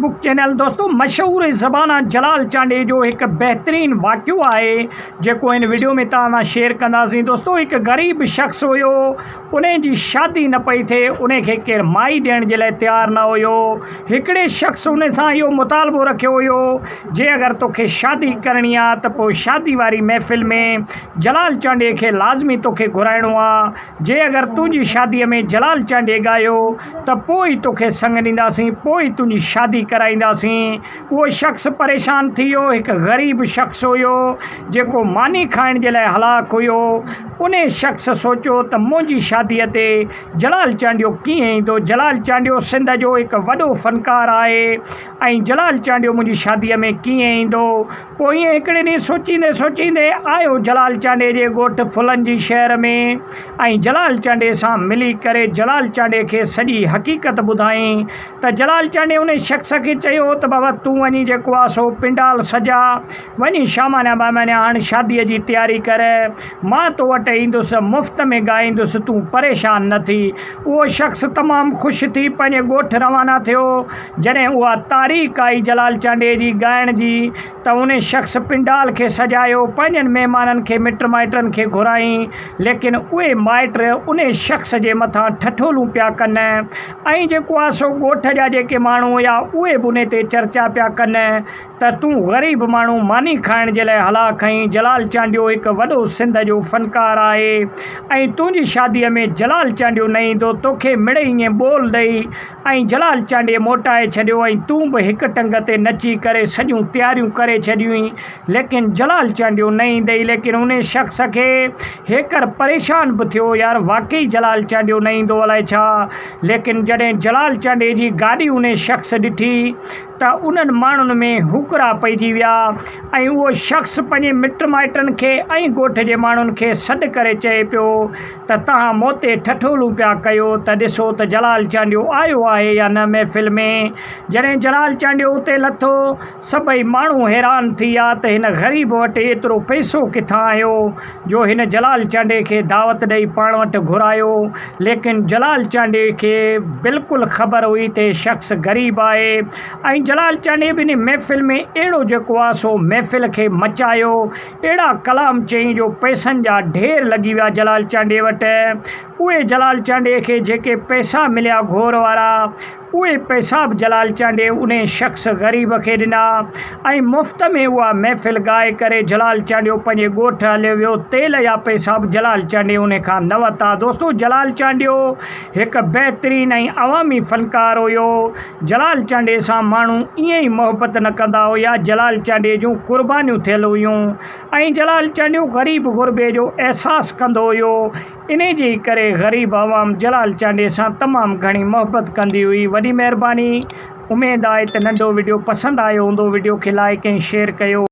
Book channel دوستو مشهور زبانه جلال چانڊيي جو هڪ بهترين واقعو آهي جيڪو هن وڊيو ۾ توهان سان شيئر ڪنداسين دوستو هڪ غريب شخص هيو انهي جي شادي نه پئي ٿئي انهي کي ڪير مائي ڏيڻ جي لاء تيار نه هيو هڪڙي شخص انهي سان اهو مطالبو رکيو هيو جي اگر توکي شادي ڪرڻي آ ته پوء شادي واري محفل ۾ جلال چانڊيي کي لازمي توکي گهرائڻو آ جي اگر تنهنجي شاديء ۾ جلال چانڊيي ڳايو ته پوء ئي توکي سڱ ڏينداسين، پوء ئي تنهنجي شادي ڪرائينداسين. اهو شخص پريشان ٿي ويو. هڪ غريب شخص هيو، جيڪو ماني کائڻ جي لاء هلاک هيو. انهي شخص سوچيو ته منهنجي شاديء تي جلال چانڊيو ڪيئن ايندو؟ جلال چانڊيو سنڌ جو هڪ وڏو فنڪار آهي ۽ جلال چانڊيو منهنجي شاديء ۾ ڪيئن ايندو؟ پوء ائين هڪڙي ڏينهن سوچيندي سوچيندي آيو جلال چانڊيي جي ڳوٺ ڦلن جي شهر ۾ ۽ جلال چانڊيي سان ملي ڪري جلال چانڊيي کي سڄي حقيقت ٻڌائين ته جلال چانڊيي انهي شخص کي چيو ته بابا تون وڃي جيڪو آ سو پنڊال سجا وڃي شامانا بامانا هڻ شاديء جي تياري ڪر مان تو وٽ ايندس مفت ۾ ڳائيندس تون پريشان نه ٿي اهو شخص تمام خوش ٿي پنهنجي ڳوٺ روانا ٿيو جڏهن اها تاريخ آئي جلال چانڊيي جي ڳائڻ جي ته انهي شخص پنڊال کي سجايو، پنهنجن مهمانن کي مٽ مائٽن کي گهرائين، ليڪن اهي مائٽ انهي شخص جي مٿان ٺٺولون پيا ڪن ۽ جيڪو آ سو ڳوٺ جا جيڪي ماڻهو هيا اهي به انهي تي چرچا پيا ڪن ته تون غريب ماڻهو ماني کائڻ جي لاء هلاک آهين، جلال چانڊيو هڪ وڏو سنڌ جو فنڪار آهي ۽ تنهنجي شاديء ۾ جلال چانڊيو نه ايندو، توکي مڙئي ائين ٻول ڏئي ۽ جلال چانڊيي موٽائي ڇڏيو ۽ تون به هڪ ٽنگ تي نچي ڪري سڄيون تياريون ڪري ڇڏيون ليڪن جلال چانڊيو نه ايندئي ليڪن انهي شخص کي هيڪر پريشان به ٿيو يار واقعي جلال چانڊيو نه ايندو الائي ڇا ليڪن جڏهن جلال چانڊيي جي گاڏي انهي شخص ڏٺي ته انهن ماڻهن ۾ هوڪرا پئجي ويا ۽ اهو شخص پنهنجي مٽ مائٽن کي ۽ ڳوٺ جي ماڻهن کي سڏ ڪري چئي پيو ته توهان مون تي ٺٺولون پيا ڪيو ته ڏسو ته جلال چانڊيو آيو آهي يا نه محفل ۾. جڏهن جلال چانڊيو اتي لٿو، سڀئي ماڻهو حيران ٿي ويا ته هن غريب وٽ ايترو پئسو ڪٿان آيو جو هن جلال چانڊيي کي دعوت ڏئي پاڻ وٽ گهرايو. ليڪن جلال چانڊيي کي بلڪل خبر هئي ته هي شخص غريب آهي ۽ جلال چانڊيي به انهي محفل ۾ اهڙو جيڪو آ سو محفل کي مچايو اهڙا ڪلام چيائين جو پئسن جا ڍير لڳي ويا جلال چانڊيي وٽ اهي جلال چانڊيي کي جيڪي پئسا مليا گهور وارا اهي پئسا به جلال چانڊيي انهي شخص غريب کي ڏنا ۽ مفت ۾ اها محفل ڳائي ڪري جلال چانڊيو پنهنجي ڳوٺ هليو ويو تيل جا پئسا به جلال چانڊيي انهي کان نه ورتا دوستو جلال چانڊيو هڪ بهترين ۽ عوامي فنڪار هيو جلال چانڊيي سان ماڻهو ائين ئي محبت نه ڪندا هيا جلال چانڊيي جون قربانيون ٿيل هيون ۽ جلال چانڊيو غريب غربي جو احساس ڪندو هيو انهي جي ئي ڪري غريب عوام جلال چانڊيي سان تمام گهڻي محبت ڪندي هئي وڏي مهرباني اميد آهي ته ننڍو وڊيو پسند آيو هوندو وڊيو کي لائيڪ ۽ شيئر ڪيو.